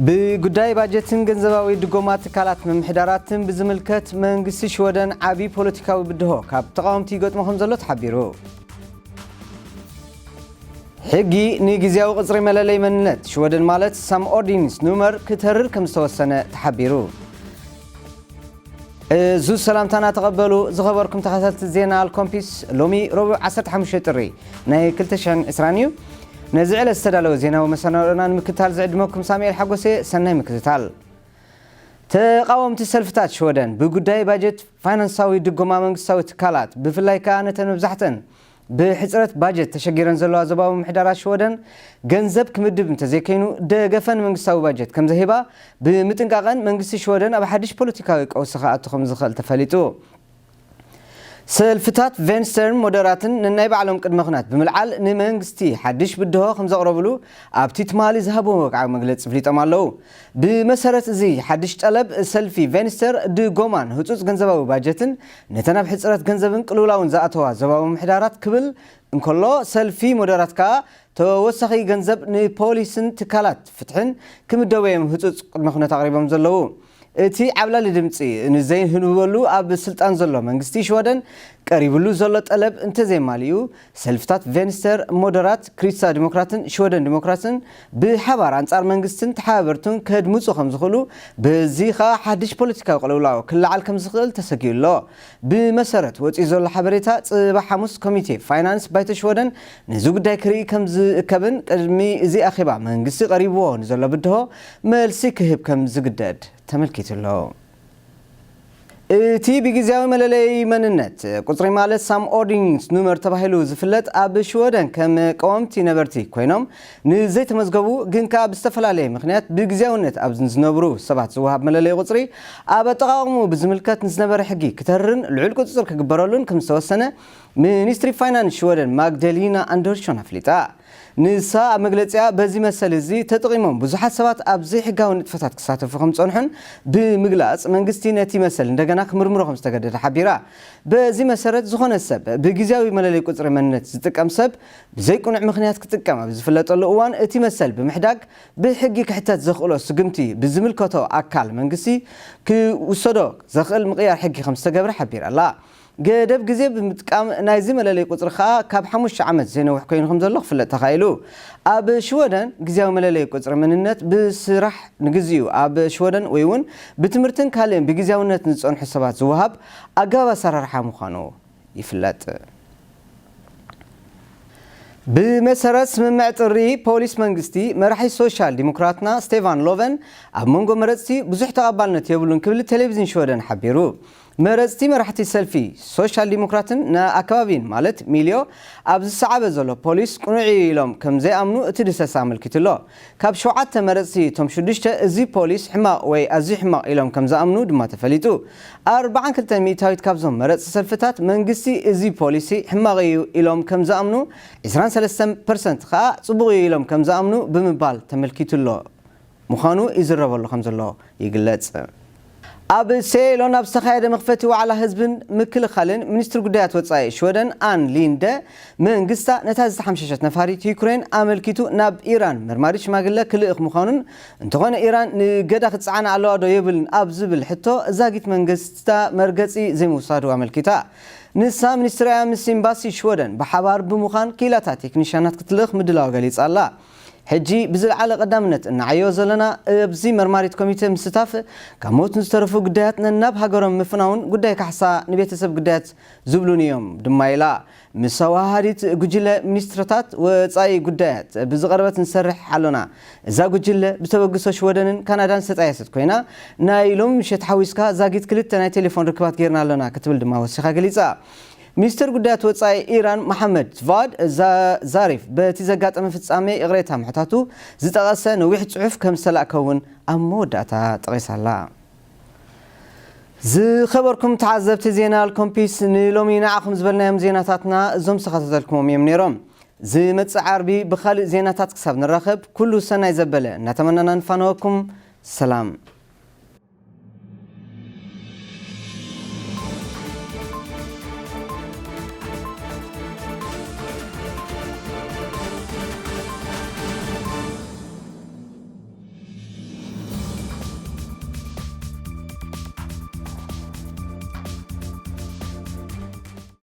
ብጉዳይ ባጀትን ገንዘባዊ ድጎማ ትካላት ምምሕዳራትን ብዝምልከት መንግስቲ ሽወደን ዓቢ ፖለቲካዊ ብድሆ ካብ ተቓወምቲ ይገጥሞ ከም ዘሎ ተሓቢሩ። ሕጊ ንግዝያዊ ቅጽሪ መለለይ መንነት ሽወደን ማለት ሳም ኦርዲንስ ኑመር ክተርር ከም ዝተወሰነ ተሓቢሩ። እዙ ሰላምታና ተቐበሉ። ዝኸበርኩም ተኸታተልቲ ዜና ኣልኮምፒስ፣ ሎሚ ረቡዕ ዓሰርተ ሓሙሽተ ጥሪ ናይ ክልተ ሽሕን ዕስራን እዩ። ነዚ ዕለት ዝተዳለወ ዜናዊ መሰናዶና ንምክትታል ዝዕድመኩም ሳሙኤል ሓጎሴ። ሰናይ ምክትታል። ተቓወምቲ ሰልፍታት ሽወደን ብጉዳይ ባጀት ፋይናንሳዊ ድጎማ መንግስታዊ ትካላት፣ ብፍላይ ከኣ ነተን መብዛሕተን ብሕጽረት ባጀት ተሸጊረን ዘለዋ ዞባዊ ምምሕዳራት ሽወደን፣ ገንዘብ ክምድብ እንተዘይከይኑ ደገፈ ንመንግስታዊ ባጀት ከም ዘሂባ ብምጥንቃቐን፣ መንግስቲ ሽወደን ኣብ ሓድሽ ፖለቲካዊ ቀውሲ ክኣቱ ከም ዝኽእል ተፈሊጡ። ሰልፍታት ቬንስተርን ሞደራትን ነናይ ባዕሎም ቅድመ ኹናት ብምልዓል ንመንግስቲ ሓድሽ ብድሆ ከም ዘቕረብሉ ኣብቲ ትማሊ ዝሃብዎ ወግዓዊ መግለጺ ኣፍሊጦም ኣለዉ። ብመሰረት እዚ ሓድሽ ጠለብ፣ ሰልፊ ቬንስተር ድጎማን ህጹጽ ገንዘባዊ ባጀትን ነተን ኣብ ሕጽረት ገንዘብን ቅልውላውን ዝኣተዋ ዞባዊ ምምሕዳራት ክብል እንከሎ፣ ሰልፊ ሞደራት ከኣ ተወሳኺ ገንዘብ ንፖሊስን ትካላት ፍትሕን ክምደቡ እዮም ህጹጽ ቅድመ ኩነት ኣቕሪቦም ዘለዉ። እቲ ዓብላሊ ድምጺ ንዘይንህበሉ ኣብ ስልጣን ዘሎ መንግስቲ ሽወደን ቀሪብሉ ዘሎ ጠለብ እንተዘይማልኡ፣ ሰልፍታት ቬንስተር ሞደራት፣ ክሪስታ ዲሞክራትን ሽወደን ዲሞክራትን ብሓባር ኣንጻር መንግስትን ተሓባበርቱን ከድምጹ ከም ዝኽእሉ፣ በዚ ኸኣ ሓድሽ ፖለቲካዊ ቅልውላው ክለዓል ከም ዝኽእል ተሰጊኡ ኣሎ። ብመሰረት ወጺኡ ዘሎ ሓበሬታ፣ ጽባሕ ሓሙስ ኮሚቴ ፋይናንስ ባይቶ ሽወደን ነዚ ጉዳይ ክርኢ ከም ዝእከብን ቅድሚ እዚ ኣኼባ መንግስቲ ቀሪብዎ ንዘሎ ብድሆ መልሲ ክህብ ከም ዝግደድ ተመልኪቱ ኣሎ። እቲ ብግዝያዊ መለለዪ መንነት ቁጽሪ ማለት ሳም ኦርዲንስ ኑመር ተባሂሉ ዝፍለጥ ኣብ ሽወደን ከም ቀወምቲ ነበርቲ ኮይኖም ንዘይተመዝገቡ ግን ከኣ ብዝተፈላለየ ምኽንያት ብግዝያውነት ኣብ ዝነብሩ ሰባት ዝወሃብ መለለዪ ቁጽሪ ኣብ ኣጠቓቕምኡ ብዝምልከት ንዝነበረ ሕጊ ክተርርን ልዑል ቁጽጽር ክግበረሉን ከም ዝተወሰነ ሚኒስትሪ ፋይናንስ ሽወደን ማግደሊና ኣንደርሾን ኣፍሊጣ። ንሳ ኣብ መግለጺኣ በዚ መሰል እዚ ተጠቒሞም ብዙሓት ሰባት ኣብ ዘይሕጋዊ ንጥፈታት ክሳተፉ ከም ዝጸንሑን ብምግላጽ መንግስቲ ነቲ መሰል እንደገና ክምርምሮ ከም ዝተገደደ ሓቢራ። በዚ መሰረት ዝኾነ ሰብ ብግዝያዊ መለለይ ቁጽሪ መንነት ዝጥቀም ሰብ ብዘይቅኑዕ ምኽንያት ክጥቀም ኣብ ዝፍለጠሉ እዋን እቲ መሰል ብምሕዳግ ብሕጊ ክሕተት ዘኽእሎ ስጉምቲ ብዝምልከቶ ኣካል መንግስቲ ክውሰዶ ዘኽእል ምቕያር ሕጊ ከም ዝተገብረ ሓቢራ ኣላ። ገደብ ግዜ ብምጥቃም ናይዚ መለለይ ቁጽሪ ከኣ ካብ ሓሙሽተ ዓመት ዘይነውሕ ኮይኑ ከም ዘሎ ክፍለጥ ተኻኢሉ። ኣብ ሽወደን ግዝያዊ መለለይ ቁጽሪ መንነት ብስራሕ ንግዚኡ ኣብ ሽወደን ወይ እውን ብትምህርትን ካልእን ብግዝያውነት ንዝጸንሑ ሰባት ዝወሃብ ኣገባብ ኣሰራርሓ ምዃኑ ይፍለጥ። ብመሰረት ስምምዕ ጥሪ፣ ፖሊስ መንግስቲ መራሒ ሶሻል ዲሞክራትና ስቴፋን ሎቨን ኣብ መንጎ መረጽቲ ብዙሕ ተቐባልነት የብሉን ክብል ቴሌቪዝን ሽወደን ሓቢሩ። መረጽቲ መራሕቲ ሰልፊ ሶሻል ዲሞክራትን ንኣከባቢን ማለት ሚልዮ ኣብ ዝሰዓበ ዘሎ ፖሊስ ቅኑዕ እዩ ኢሎም ከም ዘይኣምኑ እቲ ድሰሳ ኣመልኪቱ ኣሎ። ካብ ሸውዓተ መረጽቲ እቶም ሽዱሽተ እዚ ፖሊስ ሕማቕ ወይ ኣዝዩ ሕማቕ ኢሎም ከም ዝኣምኑ ድማ ተፈሊጡ። ኣርባዓን ክልተን ሚእታዊት ካብዞም መረጽቲ ሰልፍታት መንግስቲ እዚ ፖሊሲ ሕማቕ እዩ ኢሎም ከም ዝኣምኑ፣ ዕስራን ሰለስተን ፐርሰንት ከኣ ጽቡቕ እዩ ኢሎም ከም ዝኣምኑ ብምባል ተመልኪቱ ኣሎ ምዃኑ ይዝረበሉ ከም ዘሎ ይግለጽ። ኣብ ሴሎን ኣብ ዝተኻየደ መኽፈቲ ዋዕላ ህዝብን ምክልኻልን፣ ሚኒስትሪ ጉዳያት ወጻኢ ሽወደን ኣን ሊንደ መንግስታ ነታ ዝተሓምሸሸት ነፋሪት ዩክሬን ኣመልኪቱ ናብ ኢራን መርማሪ ሽማግለ ክልእኽ ምዃኑን፣ እንተኾነ ኢራን ንገዳ ክትጸዓና ኣለዋ ዶ የብልን ኣብ ዝብል ሕቶ ዛጊት መንግስታ መርገጺ ዘይምውሳዱ ኣመልኪታ። ንሳ ሚኒስትሪኣ ምስ ኤምባሲ ሽወደን ብሓባር ብምዃን ክኢላታት ቴክኒሽያናት ክትልእኽ ምድላዋ ገሊጻ ኣላ። ሕጂ ብዝለዓለ ቀዳምነት እንዓዮ ዘለና ኣብዚ መርማሪት ኮሚቴ ምስታፍ፣ ካብ ሞት ንዝተረፉ ግዳያት ነናብ ሃገሮም ምፍናውን ጉዳይ ካሕሳ ንቤተሰብ ግዳያት ዝብሉን እዮም ድማ ኢላ። ምስ ኣወሃሃዲት ጉጅለ ሚኒስትርታት ወጻኢ ጉዳያት ብዝቐረበት ንሰርሕ ኣሎና። እዛ ጉጅለ ብተበግሶ ሽወደንን ካናዳን ዝተጣየሰት ኮይና፣ ናይ ሎሚ ምሸት ሓዊስካ ዛጊት ክልተ ናይ ቴሌፎን ርክባት ጌርና ኣሎና ክትብል ድማ ወሲኻ ገሊጻ። ሚኒስትር ጉዳያት ወጻኢ ኢራን መሓመድ ቫድ ዛ-፣ ዛሪፍ በቲ ዘጋጠመ ፍጻሜ ይቕሬታ ምሕታቱ ዝጠቐሰ ነዊሕ ጽሑፍ ከም ዝተላእከ እውን ኣብ መወዳእታ ጠቒሳላ። ዝኸበርኩም ተዓዘብቲ ዜና ኣልኮምፒስ፣ ንሎሚ ንዓኹም ዝበልናዮም ዜናታትና እዞም ዝተኸታተልኩሞም እዮም ነይሮም። ዝመጽእ ዓርቢ ብኻልእ ዜናታት ክሳብ ንራኸብ፣ ኩሉ ሰናይ ዘበለ እናተመነና ንፋነወኩም። ሰላም።